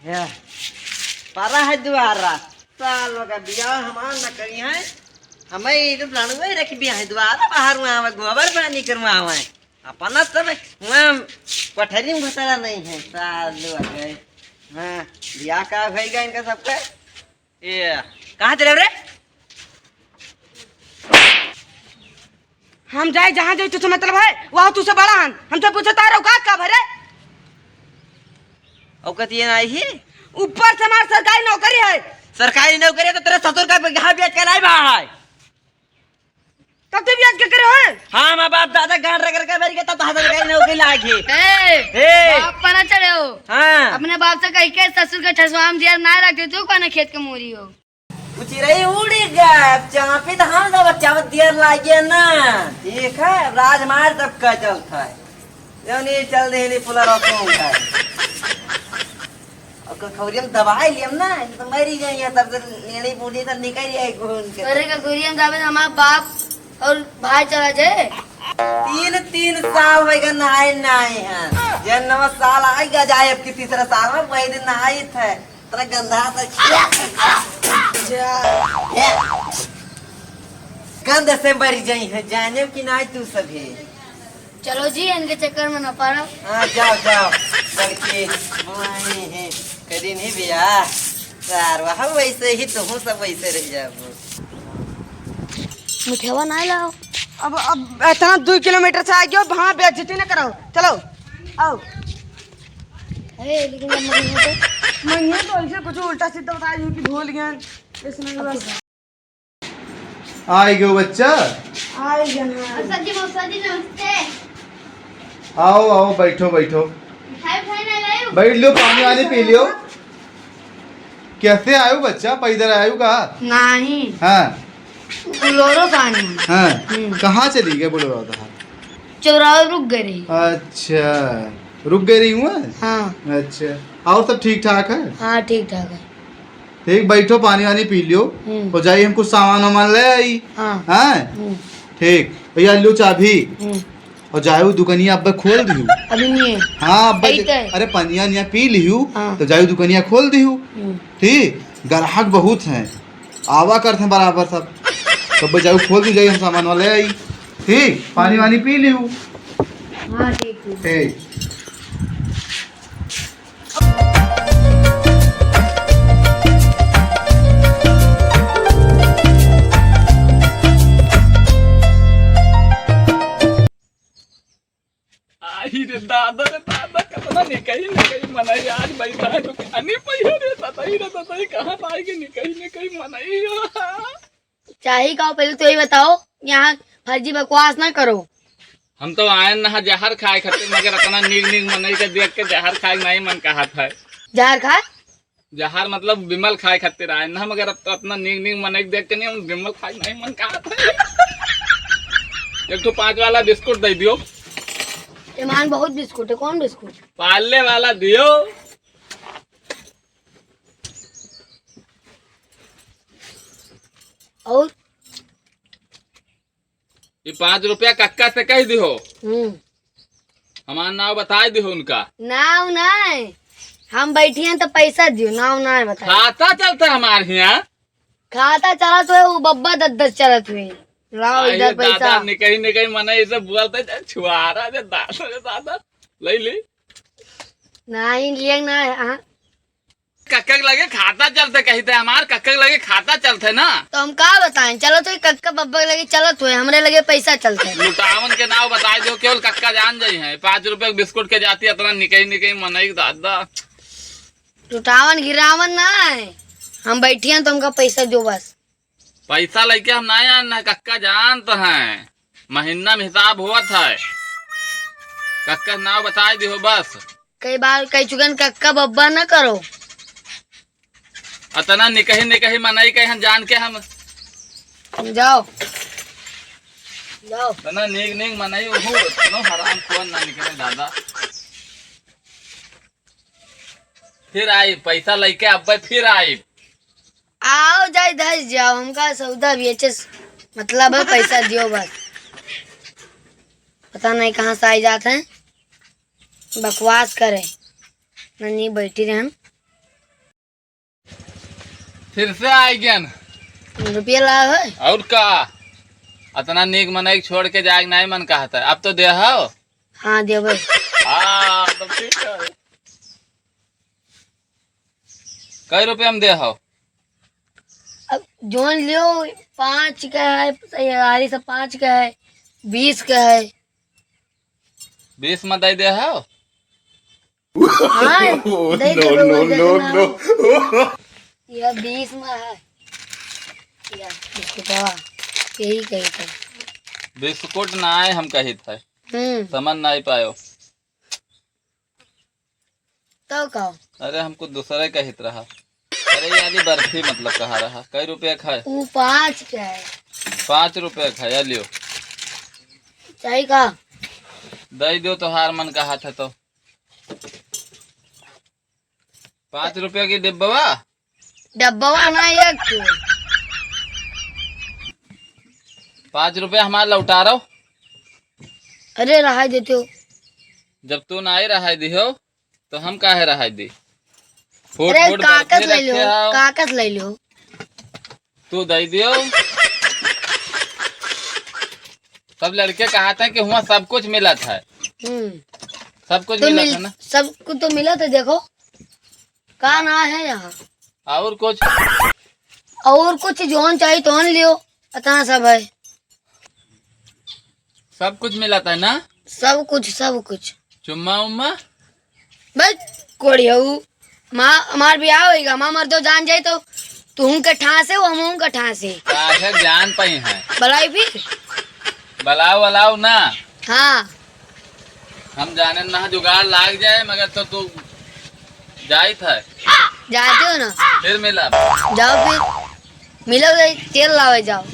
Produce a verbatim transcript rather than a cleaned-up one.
या, परा है दुआरा। साल का बियाह हमार न करी है। हमें ये तो लड़ुए रख बियाह है दुआरा, बाहर में आवे, गोबर पानी करवावे। अपना सब वहाँ कोठरी में घुसरा नहीं है, साल लोग। हाँ, बियाह का भइगा इनका सबका। ये, कहाँ चले रे? हम जाए जहाँ जाए, तुझसे मतलब है? वह तुझसे बड़ा हन, हमसे पूछे तार औकात का भरे? औकात ये नहीं है। ऊपर से हमार सरकारी नौकरी है। सरकारी नौकरी है तो तेरे ससुर का यहाँ बेच के लाई बा है। तब तू ब्याज के करे हो? हाँ, हमार बाप दादा गांड रगड़ के मर गया, तब तो हमार सरकारी नौकरी लाग है। ए, ए। बाप पर ना चढ़े हो। हाँ। अपने बाप से कह के ससुर के ठसवा में दिया ना रखे, तू कौन खेत के मोरी हो? उ चिरई उड़ी गए, अब चापी तो हम सब चापत दियर लागे ना। ठीक है, अब राजमार्ग तब का चलता है। जौन ये चल देहनी पुला रखूंगा। अब खौरियम दबाई लियम ना, तो मरी जाइए, तब से लेनी बूढ़ी तब निकल जाए घूम के। अरे का घुरियम जावे हमार बाप और भाई चला जाए। तीन, तीन साल होइगा नहाए नाई है। जन नवा साल आइगा जाए, अब की तीसरा साल में वही दिन नहाई थे। तेरा गंधा से गंध से मर जाई है, जाने कि ना तू सभी। चलो जी, इनके चक्कर में न पड़ो। हाँ, जाओ, जाओ, लड़के, वही है, करी नहीं भैया, सार, वह वैसे ही, तुम सब वैसे रह जाओ। मिठेवा ना लाओ। अब, अब इतना दो किलोमीटर से आ गयो, वहाँ बेइज्जती ना कराओ। चलो, आओ। अरे, लेकिन जब मम्मी तो मम्मी तो ऐसे कुछ उल्टा सीधा बता रही हूँ कि भूल गए, इसमें बस। आइ गयो बच्चा। आइ गयो ना। सर जी, मौसा जी, नमस्ते। आओ, आओ, बैठो, बैठो। मिठाई उठाई ना लायो? बैठ लियो, पानी वानी पी लियो। कैसे आयो बच्चा? पैदल आयो का? नहीं। हाँ। बोलेरो से आनी। हाँ। हम्म। कहाँ चली गए बोलेरो था? चौराहे रुक गए रही। अच्छा, रुक गए रही हुआ? हाँ। अच्छा, और सब ठीक ठाक है? हाँ, ठीक ठाक है। ठीक, बैठो, पानी वानी पी लियो। हम्म। और जाइए, हम कुछ सामान वामान ले आई। हाँ। हाँ? हम्म। ठीक, भैया, लो चाबी। हम्म। और जायू दुकनिया अब्बे खोल दिहू। अभी नहीं है। हाँ, अब्बे। अरे, पनिया निया पी लिहू, हाँ। तो जायू दुकनिया खोल दिहू। हम्म। ठीक, ग्राहक बहुत हैं, आवा करत हैं बराबर सब। तो अब्बे जायू खोल दिहू, जाई हम सामान वाले आई। ठीक, पानी वानी पी लिहू। हाँ, ठीक, ठीक। ठीक। आई रे दादा रे दादा, कितना निकही निकही मनई आज बैठा है दुकानी पर रे सतही रे सतही, कहाँ से आएगी निकही निकही मनई। चाही का, पहले तो यही बताओ, यहाँ फर्जी बकवास ना करो। हम तो आयन नहा जहर खाए खातिर, मगर इतना नीक नीक मनई के देख के जहर खाए नहीं मन कहत है। जहर खाए? जहर मतलब विमल खाए खातिर आयन नहा, मगर अत-, इतना नीक नीक मनई के देख के नहीं, हम विमल खाए नहीं मन कहत है। एक ठो पाँच वाला बिस्कुट दे दियो। ईमान बहुत बिस्कुट है, कौन बिस्कुट? पार्ले वाला दियो। और? ये पाँच रुपया कक्का से कह दिहो। हम्म। हमार नाव बताए दिहो उनका। नाव नाय, हम बैठी हैं तो पैसा दियो, नाव नाय बताए। खाता चलता हमार हियाँ। खाता चलत हुए, वो बब्बा दद्दस चलत हुए। लाओ आई इधर ये पैसा। दादा, निकही निकही मने इसे बोलते जाए, छुआरा जे दादा रे दादा, ले ली। नहीं, लिए ना है, हाँ। कक्का के लगे खाता चलते कही थे, हमार कक्का के लगे खाता चलते ना। तो हम का बताएं, चलो तो ये कक्का बब्बा के लगे चलत हुए, हमरे लगे पैसा चलते। लुटावन के नाव बताए दो, केवल कक्का जान जाई हैं। पाँच रुपया के बिस्कुट के जाती इतना निकही निकही मनई दादा। लुटावन गिरावन ना है, हम बैठियन तो हमका पैसा दो बस। पैसा लइके हम ना आन है, कक्का जानत हैं, महीना में हिसाब होत है। कक्का नाव बताए दिहो बस। कई बार कह चुकन, कक्का बब्बा ना करो। अतना निकही निकही मनई के हम जान के हम। जाओ, जाओ। अतना नीक नीक मनई हो, इतनो हराम खोर ना निकले दादा। फिर आई, पैसा लइके अब्बे फिर आई। आओ जाए धस जाओ, हमका सौदा बेचे से मतलब है, पैसा दियो बस। पता नहीं कहाँ से आई जात हैं, बकवास करे। ननी बैठी रहन। फिर से आइ गयन। रुपया लाव है? और का? अतना नीक मनई छोड़ के जाए के नाहीं मन कहत है। अब तो देहव? हाँ, देबे। हाँ, तो ठीक है। कै रुपया में देहव? अब जौन लियो, पाँच का है, यारी से पाँच का है, बीस का है। बीस में दे देहव? हाँ, दे दे, no, no, no, no। यह बीस में है। यह बिस्कुटवा, यही कही था। बिस्कुट नाहीं हम कहित है। हम्म। समझ नाहीं पायो। तो का? अरे, हमको दूसरे कहित रहा। अरे, यानी बर्फी मतलब कहा रहा। कै रुपया का है? वो पाँच का है। पाँच रुपया का है, या लियो। चाही का? दे दियो, तोहार मन कहत है तो। पाँच रुपया की डिब्बवा? डब्बवा ना, एक ठो। पाँच रुपया हमार लौटा रहो। अरे, रहाई देते हो। जब तू नाहीं रहाई दिहो, तो हम काहे रहाई दी? फूट अरे, फूट कागज बर्फी ले लो, रखे हो। कागज ले लो। तू दे दियो। सब लड़के कहत हैं कि हुआं सब कुछ मिलत है। हम्म। सब कुछ तो मिलत मिल-, है ना? सब कुछ तो मिलत है, देखो। का ना है यहाँ? और कुछ? और कुछ जौन चाही तौन लियो, अतना सब है। सब कुछ मिलत है ना? सब कुछ, सब कुछ। चुम्मा उम्मा? बस, कोड़ियाऊ। माँ, हमार बियाह होइगा, माँ मर्दो जान जाई तो तुहूँ के ठाँसे, वो हमहूँ के ठाँसे। काहे जान पाई हैं? बलाई फिर? बलाओ, बलाओ ना। हाँ। हम जाने ना जुगाड़ लाग जाए, मगर तो तू जाइत है। जाते हो ना? फिर मिला। जाओ फिर। मिलो रे, तेल लावे जाओ।